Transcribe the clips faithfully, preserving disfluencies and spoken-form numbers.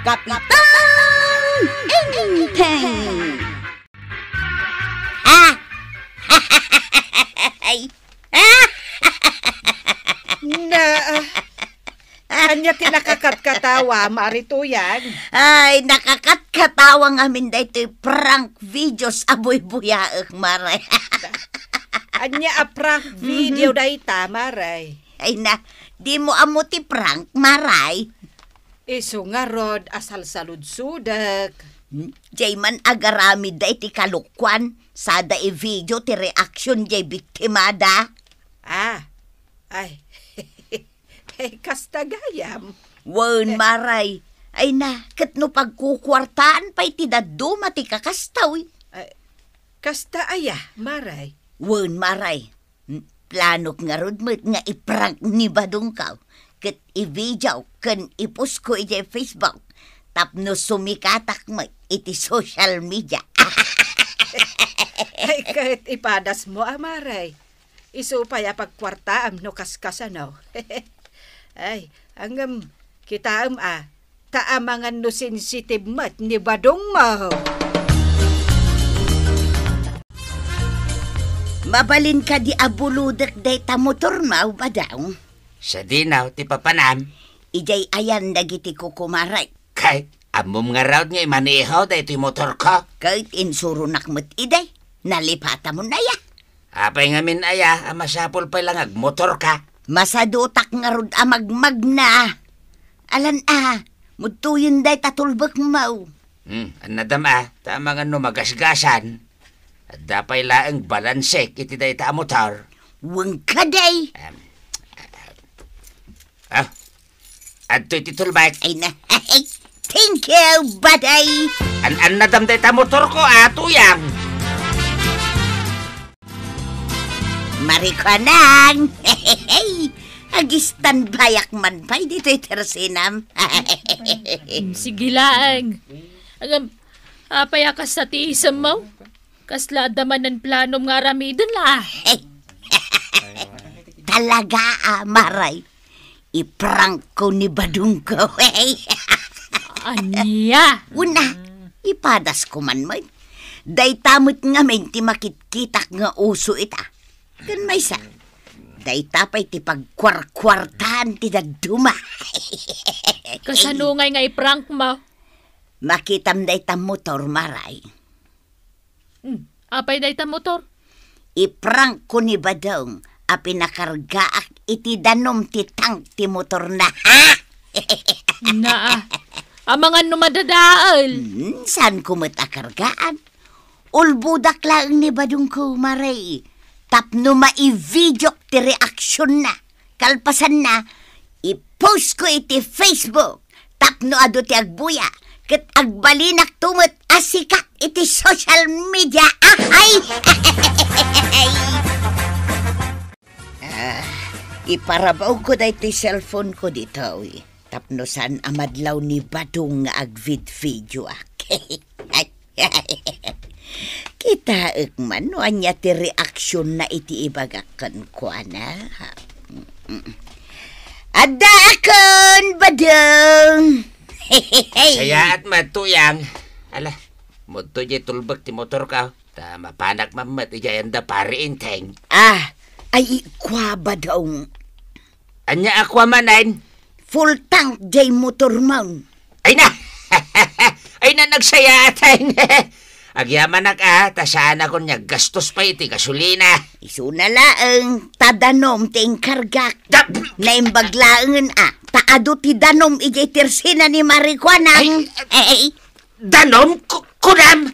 Kapitang Enteng! Ah! Ay! Ah! Na, ah, ania ti nakakatkatawa, Mari Tuyang? Ay, nakakatkatawa ngamin daytoy prank videos a buybuyaek, Mare. Ania a prank video Mhm. dayta, Mare? Ay na, dimo ammo ti prank, Mare? Isu ngarud a salsaludsodek. Hmm? Jay man agaramid da iti kalokuan, sada i-video ti reaksyon jay biktimada. Ah, ay. Ay, kasta gayam. Wen, Maray. Ay na, ket no pagkukuartaan pay ti dadduma ti kakastaw. Ay, kasta aya, Maray? Wen, Maray. N-, planok ngarud met nga i-prank ni Badongko, ket i-video ken i-postko idiay Facebook, tapno sumikatak met iti social media. Ay, ket ipadasmo a, Maray. Isu pay a pagkuartaam no kaskasano. Ay, ngem, kitaem a, ta amangan no sensitive met ni Badongmo. Mabalin kadi a bulodek dayta motormo, Badong? Sadino ti papanam? Idiay ayan dagiti kukumarek. Ket ammom ngarud nga imaneho daytoy motorko? Ket insuronak met idi. Nalipatamon aya. Apay ngamin aya a masapul pay la nga agmotorka? Masadutak ngarud a magmagna. Alan a, mudtoyen dayta tulbekmo. Hmm, annadam a, ta amangan no magasgasan. Adda pay laeng balansek iti dayta a motor. Wen kadi. Em, ah, adtoy ti tulbek. Ay na. Thank you, Baday. An-annadam dayta motorko, a, Tuyang. Marikuanang. Agistanbayak man pay ditoy tersinam. Mm, sige laeng. Agam, apay a kasta ti isemmo? Kasla adda manen planom nga aramiden la? Talaga, a, Maray. Iprangko ni Badongko. Ania? Una, ipadasko man met. Dayta met ngamin ti makitkitak nga uso ita. Ken maysa, dayta pay ti pagkuarkuartaan ti dadduma. Kasano ngay nga iprankmo? Makitam dayta motor, Maray. Hmm, apay dayta motor? Iprankko ni Badong a pinakargaak iti danum ti tank ti motorna. Ha? Naa, amangan no madadael. Hmm, saanko met a kargaan. Ulbodak laeng ni Badongko, Maray, tapno maivideok ti reaksionna. Kalpasanna, ipostko iti Facebook tapno adu ti agbuya, ket agbalinakto met a sikat iti social media. Ahay! Ah, iparabawko daytoy cellphoneko ditoy tapno saan a madlaw ni Badong nga agvidvideoak. Ay. Kitaek man no ania ti reaksionna iti ibagak kenkuana. Addaakon, Badong! Sayaat met, Tuyang. Ala, mudto diay tulbek ti motorko, ta mapanak man met idiay anda Pari Enteng. Ah, ay, kua, Badong. Ania a kua manen? Full tank diay motormon. Ay na! Ay na, nagsayaat, ay na! Agyamanak a, ta saanakon nga aggastos pay iti gasolina. Isuna laeng, ta danum ti inkargak. Da- Naimbag laengen a, ta adu ti danum idiay tersina ni Marikuanang. Ay, Ay, danum? Ku-, kunam?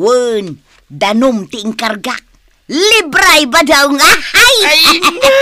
Wen, danum ti inkargak. Libray, Badong. Ahay! Ay, na!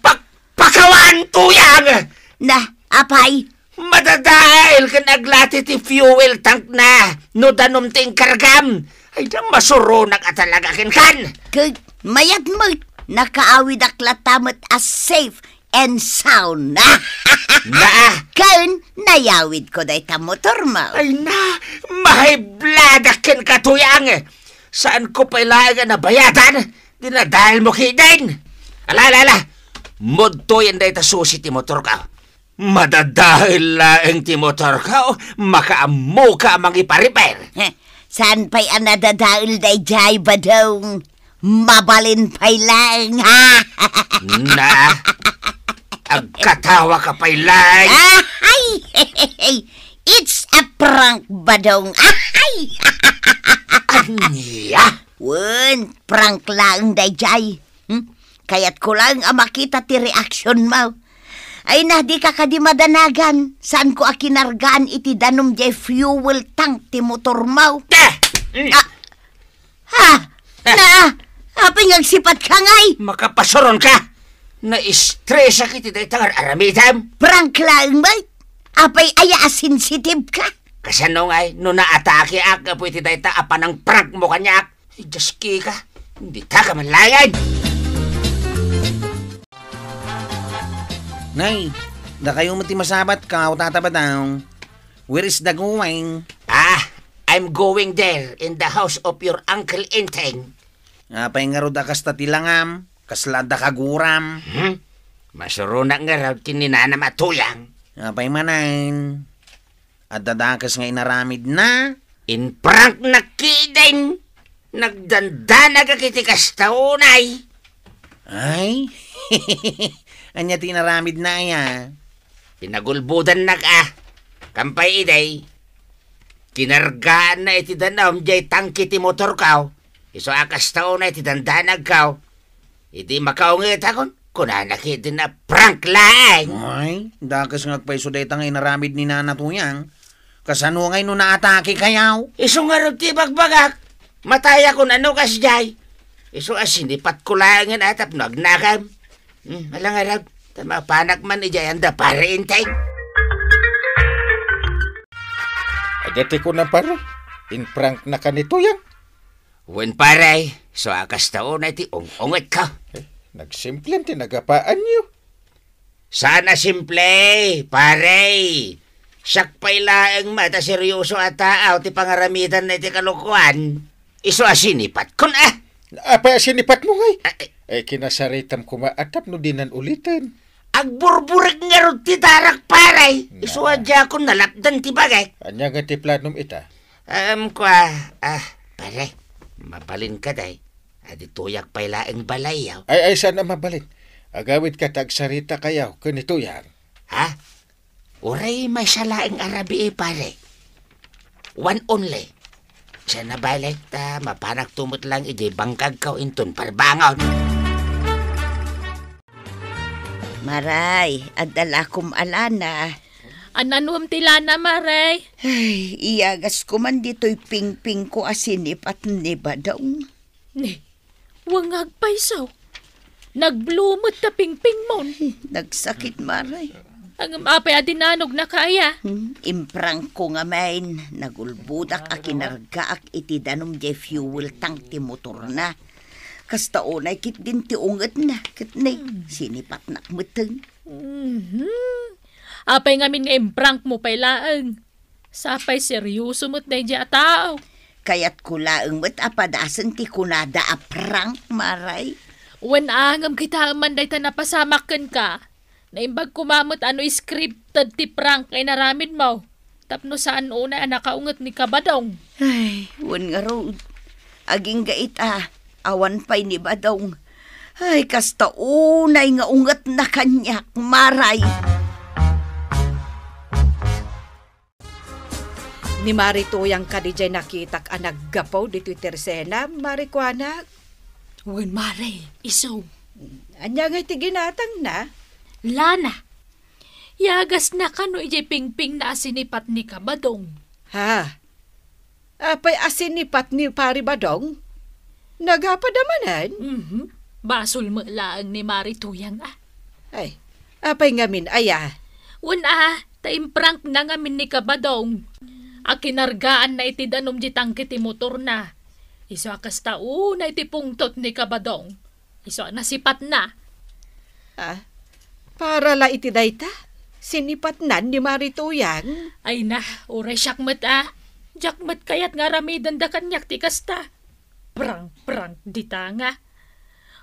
Pak-, pakawan, Tuyang! Na, apay? Madadael ken aglati ti fuel tankna no danum ti inkargam. Ay, da, masuronak a talaga kenkan. Ket mayat met, nakaawidak latta met a safe and sound. Naa. Ken nayawidko dayta motormo. Ay na, mahiblada kenka, Tuyang. Saanko pay laeng a nabayadan, dinadaelmo ketdin. Ala, ala, ala. Mudtoyen dayta susi ti motorko. Madadael laeng ti motorko, makaammoka a mangipariper. Heh, saan pay a nadadael daydiay, Badong? Mabalin pay laeng, ha? Na, agkatawaka pay laeng. Ahay! It's a prank, Badong. Ahay! Ania? Wen, prank laeng daydiay. Hmm? Kayatko laeng a makita ti reaksyon mo. Ay na, dika kadi madanagan. Saanko a kinargaan iti danum jay fuel tank ti motor mo. Ah! Mm. Ah! Ha? Na, apay nga agsipatka ngay? Makapasuronka! Naistresak iti dayta nga ar-aramidem. Prank laeng, bay. Apay aya a sensitive ka? Kasano ngay no naatakeak gapu iti dayta a panangprankmo kaniak? Ay, Diyos, Kika, dita ka man laeng. Nay, dakayo met ti masabat ka, o Tata Badong. Where is the going? Ah, I'm going there in the house of your Uncle Enteng. Apay ngarud a kasta ti langam? Kasla adda kaguram? Hmm? Masuronak ngarud ken ni nanam a Tuyang. Apay manen? Adda dakes nga inaramidna? Imprank na ketdin. Nagdandanagak iti kasta unay. Ay? Ania ti inaramidna aya? Pinagulbodannak a. Kampay idi, kinargaanna iti danum jay tangke ti motorko. Isu a kasta unay ti dandanagko. Idi makaungetakon, kunana ketdin a prank laeng. Ay, dakes nga agpayso dayta nga inaramid ni Nana Tuyang. Kasano ngay no naatakekayo? Isu ngarud ti ibagbagak. Matayakon a no kasdiay. Isu a sinipatko laengen a tapno agnakem. Hmm, ala ngarud, ta mapanak man idiay anda Pare Enteng. Adda ti kunam, pare. Impranknaka ni Tuyang. Wen, pare, isu a kasta unay ti ung-ungetko. Eh, nagsimple ti nagapaanyo. Saan a simple, pare. Siak pay laeng met a serioso a tao ti pangaramidan iti kalokoan. Isu a sinipatkon, a. Apay a sinipatmo ngay? Ah, eh. Eh, kinasaritam koma a tapno dinan uliten. Agburburek ngarud ti darak, pare. Isu a diakon nalapdan ti bagik. Ania nga ti planom ita? Em, kua, ah, pare, mabalin ka, day. Adi tuyak pay laeng balayyo. Ay, ay, saan a mabalin? Agawidka ta agsarita kayo ken ni Tuyang. Ha? Uray maysa laeng a rabii, pare. One only. Saan a balik ta mapanak tumutlang iti bangkagko inton parbangon. Maray, adda lakom a lana. Ananuem ti lana, Maray? Ay, iyagasko man ditoy pingpingko a sinipat ni Badong. Ni, wangag pay so. Nagblue met ta pingpingmon. Nagsakit, Maray. Ngem apay a dinanogna kaya? Hmm, imprangko ngamin. Nagulbodak a kinargaak iti danum jay fuel tank ti motorna. Kasta unay ketdin ti ungetna, ket ne, sinipatnak metten. Mhm. Apay ngamin nga imprankmo pay laeng? Sapay serioso met daydiay a tao. Kayatko laeng met a padasen ti kunada a prank, Maray. Wen, ngem kitaem man dayta napasamak kenka. Naimbag koma met a no scripted ti prank nga inaramidmo. Tapno saan unay a nakaunget ni Kabadong. Ay, wen ngarud. Agingga ita, awan pay ni Badong. Ay, kasta unay nga ungetna kaniak, Maray. Ni Mari Tuyang kadi jay nakitak a naggapu ditoy tersena, Mari, kuanak. Wen, Mari, isu. Ania ngay ti ginatangna? Lana. Yagasna kano idiay pingpingna a sinipat ni Kabadong. Ha? Apay a sinipat ni Pari Badong? Nagapad a manen? Mhm. Basol met laeng ni Mari Tuyang, a. Ay, apay ngamin aya? Wen a, ta imprankna ngamin ni Kabadong. A kinargaanna iti danum di tangke ti motorna. Isu a kasta unay ti pungtot ni Kabadong. Isu a nasipatna. Ah, para la iti dayta, sinipatnan ni Mari Tuyang? Ay na, uray siak met a. Diak met kayat nga aramidenda kaniak ti kasta. Prank, prank, dita nga.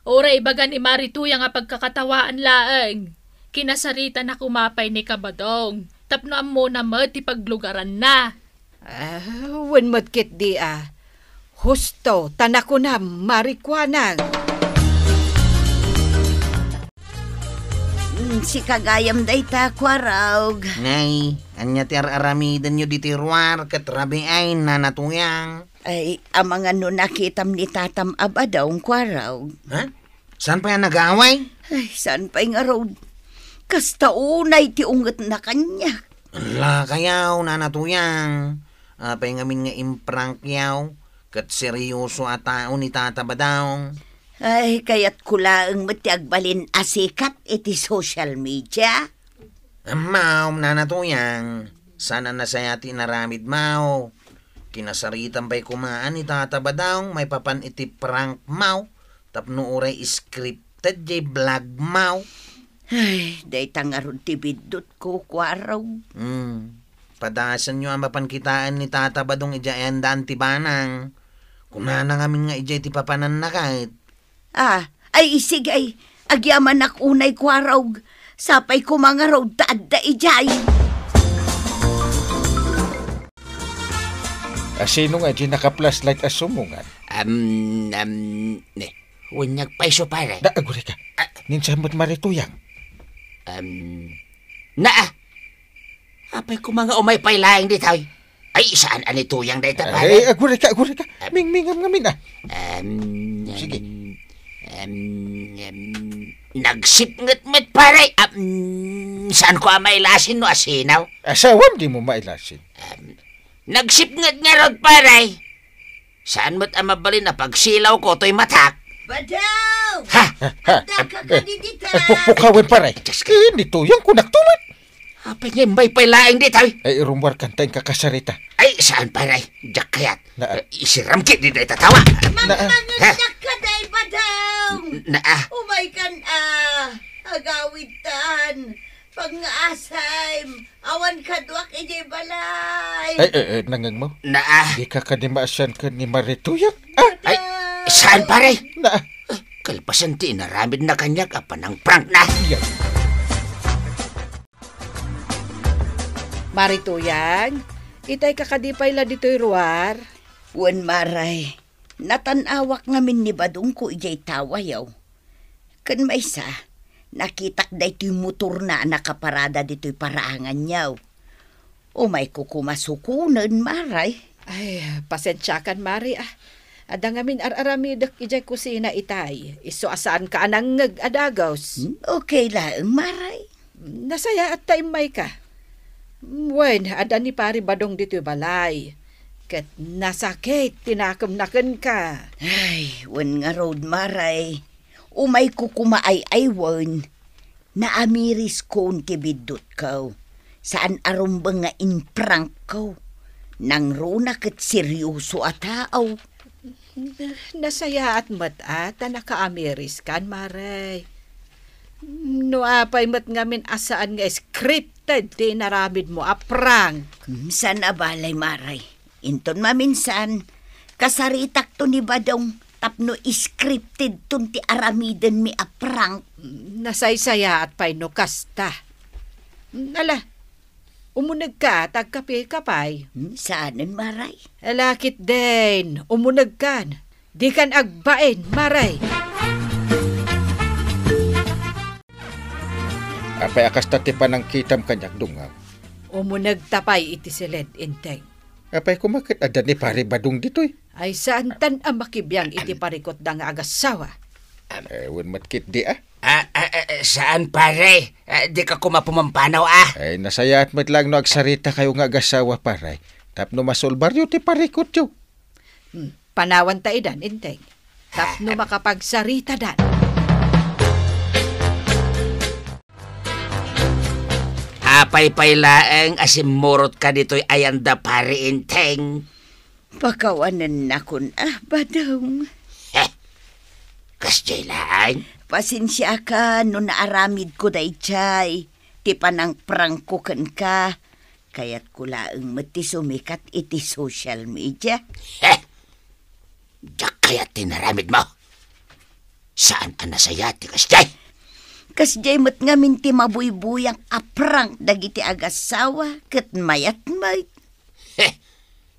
Uray ibaga ni Mari Tuyang a pagkakatawaan laeng. Kinasarita na koma pay ni Kabadong tapno ammona met ti paglugaranna. Ah, wen met ketdi a. Husto, ta nakunam, marikuanang. Mm, sika gayam dayta, Kuarog. Nay, ania ti ar-aramidenyo ditoy ruar ket rabiin, Nana Tuyang? Ay, amangan no nakitam ni Tatam a Badong, Kuarog. Ha? Saan pay a nagaway? Ay, saan pay ngarud? Kasta unay ti ungetna kaniak. Ala kayaw, Nana Tuyang. Apay ngamin nga imprank yaw? Ket seryoso a tao ni Tata Badong. Ay, kayatko laeng met ti agbalin a sikat iti social media. Ammo, Nana Tuyang, saan a nasayaat ti inaramidmo. Kinasaritam pay koma ni Tata Badong maipapan iti prankmo tapno uray scripted jay vlogmo. Ay, dayta ngarud ti biddutko, Kuarog. Hmm. Padasenyo a mapan kitaen ni Tata Badong idiay ayandan ti banang. Kunana ngamin nga idiay ti papananna ket. Ah, ay, sige, ay, agyamanak unay, Kuarog. Sapay koma ngarud ta adda idiay. A, sino nga di naka-flashlight a sumungan? Am, am, ne, wen nagpayso, pare. Da, agurayka. Ah. Ninsan met Mari Tuyang? Am, naa. Apay koma nga umay pay laeng ditoy? Ay, saan a ni Tuyang dayta, pare? Ay, agurayka, agurayka. Ah. Mingmingam ngamin, ah. Am, Sige. Am, am, nagsipnget met, pare. Am, saanko a mailasin no asinaw? Asawam, dimo mailasin. Am, nagsipnget ngarud, pare. Saan met a mabalin a pagsilawko toy matak? Badong! Ha? Ha? Ha? Adda ka kadi dita? Ay, pukpukawen, pare. Diyos ko. Eh, ni Tuyang kunakto met. Apay nga imbay pay laeng ditoy? Ay, rummuarkan ta inkakasarita. Ay, saan, pare? Diak kayat. Na, ah. Eh, isiram ketdi dayta tawa. Na, ah. Mangmangan ka, day, Badong. Na, ah. Umaykan, ah. Agawidtan. Pangngaasem. Awan kaduak idiay balay. Ay, eh, eh, nangngegmo? Na, ah. Dika kadi maasian ken ni Mari Tuyang? Ah? Ay, saan, pare? Na, ah. Eh, kalpasan ti inaramidna kaniak a panangprankna. Yan. Mari Tuyang, itay ka kadi pay la ditoy ruar? Wen, Mari. Natan-awak ngamin ni Badongko idiay tawayo. Ken maysa, nakitak daytoy motorna a nakaparada ditoy paraanganyo. Umayko koma sukonen, Mari. Ay, pasensiakan, Mari, ah. Adda ngamin ar-aramidek idiay kusina itay. Isu a saanka a nangngeg a dagus. Hmm, okay laeng, Mari. Nasayaat ta immayka. Wen, adda ni Pari Badong ditoy balay. Ket nasakit ti nakemna kenka. Ay, wen ngarud, Mari. Umayko koma ay-aywen. Naamiriskon ti biddutko. Saan a rumbeng nga imprankko. Nangruna ket seryoso a tao. Nasayaat met a ta nakaamiriskan, Mari. No apay met ngamin a saan nga scripted ti inaramidmo a prank? Hmm, saan a balay, Mari. Inton maminsan, kasaritakto ni Badong tapno scriptedton ti aramidenmi a prank. Nasaysayaat pay no kasta. Ala, umunegka, ta agkapeka pay. Hmm, saanen, Mari? Ala, ketdin, umunegkan. Dikan agbain, Mari. Apay a kasta ti panangkitam kaniak, Dungam? Umunegta pay iti siled, Enteng. Apay koma ket adda ni Pari Badong ditoy? Ay, saantan a makibiang iti parikutda nga agasawa. Eh, wen met ketdi, ah. Ah, ah, ah, ah, saan, pare? Ah, dika koma pumampanaw, ah. Ay, nasayaat met laeng no agsaritakayo nga agasawa, pare. Tapno masolbaryo ti parikutyo. Hmm, panawanta idan, Enteng. Tapno makapagsaritadan. Apay pay laeng a simmurotka ditoy ayanda, Pare Enteng? Pakawanennakon, ah, Badong. Heh, kasdiay laeng? Pasensiaka no naaramidko daydiay, ti panangprankko kenka. Kayatko laeng met ti sumikat iti social media. Heh! Diak kayat ti inaramidmo. Saan a nasayaat ti kasdiay. Kasdiay met ngamin ti mabuybuyang a prank dagiti agassawa ket mayat met. Heh,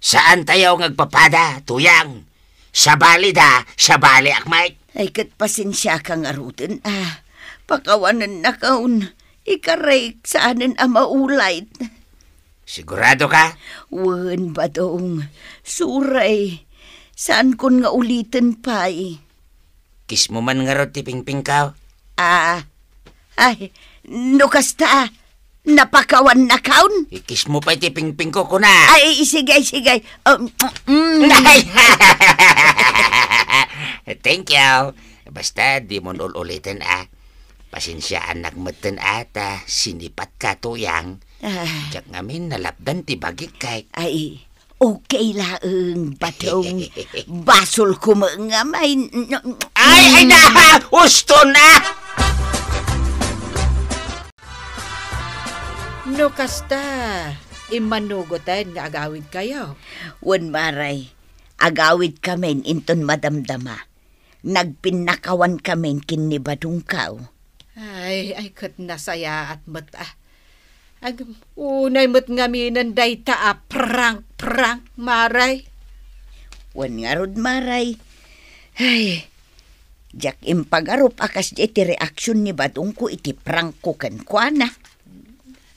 saantayo nga agpapada, Tuyang. Sabalida, sabaliak met. Ay, ket pasensiaka ngaruden, a. Pakawanennakon. Ikarek, saanen a maulayt. Sigurado ka? Wen, Badong. Suray. Saankon nga uliten pay. Kiss mo man ngarud ti pingpingko? Ah, ay, no kasta, napakawannakon? I-kiss mo pay ti pingpingko, kuna. Ay, sige, sige. Um, mm. Ay! Thank you. Basta, di mo ul-uliten, a. Pasensiaannak metten, a, ta sinipatka, Tuyang. Ah. Diak ngamin nalapdan ti bagik, kay. Ay, okay laeng, Badong. Basolko met nga may, ay, ay, na! Usto na! No kasta, immanugoten nga agawidkayo. Wen, Maray, agawidkamin inton madamdama. Nagpinnakawankamin ken ni Badongko. Ay, ay, ket nasayaat met, a. Ag-, unay met ngaminen dayta a prank-prank, Maray. Wen ngarud, Maray. Ay, diak impagarup a kasdiay ti reaksion ni Badongko iti prankko kenkuana.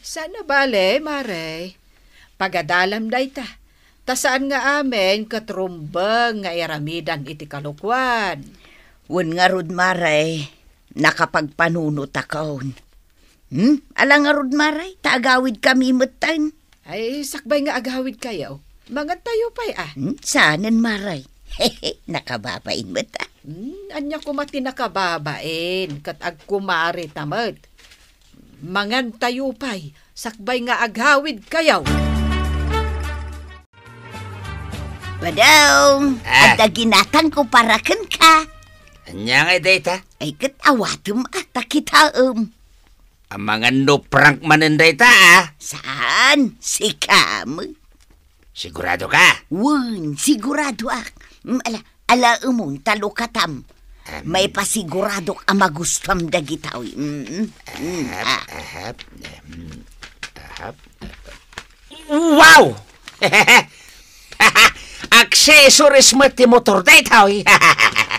Saan a bale, Maray. Pagadalam dayta. Ta saan nga amin ket rumbeng nga iramidan iti kalokuan. Wen ngarud, Maray, nakapagpanunotakon. Hmm? Ala ngarud, Maray, ta agawidkami metten. Ay, sakbay nga agawidkayo, mangantayo pay, a. Hmm? Saanen, Maray? Nakababain met, a. Hmm, ania koma ti nakababain ket agkumarita met. Mangantayo pay, sakbay nga agawidkayo. Badong, ah, adda ginatangko para kenka. Ania ngay dayta? Ay, ket awatem a ta kitaem. Amangan no prank manen dayta, a. Saan? Sika met. Sigurado ka? Wen, siguradoak. Mm, ala, alaemon, ta lukatam. Em. Maipasiguradok a magustuam dagitoy. Mm, mm, ahap, ah. Ahap, em, ahap. Wow! Accessories met ti motor daytoy.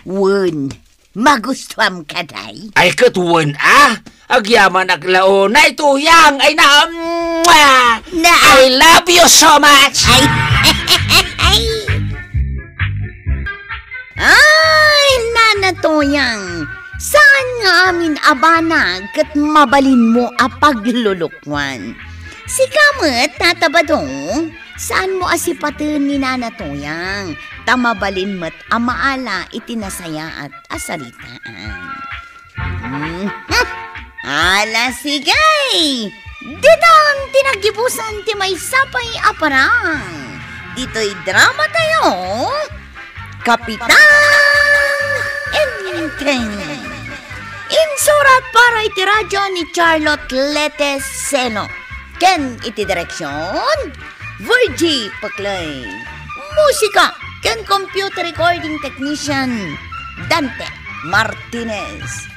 Wen, magustuam kadi? Ay, ket wen, a? Agyamanak la unay, Tuyang. Ay, na, mwah! Na, I love you so much! Ay, ay, Nana Tuyang, saan nga amin a banag ket mabalinmo a paglulukuan? Sika met, Tata Badong, saanmo a sipaten ni Nana Tuyang, ta mabalin met a maala iti nasayaat a saritaan. Mhm. Ala, sige! Ditan ti naggibusan ti maysa pay a parang. Ditoy drama tayo, Kapitan Enteng. Insurat para iti radyo ni Charlotte Lete Seno. Ken iti direksyon, Virgie Paclay. Musika ken computer recording technician, Dante Martinez.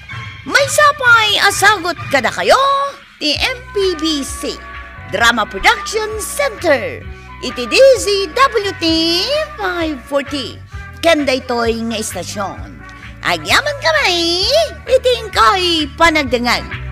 Maysa pay a sagut kadakayo ti M P B C Drama Production Center iti D Z W T five forty. Ken daytoy nga istasyon, agyaman kami iti inkay panagdengngeg.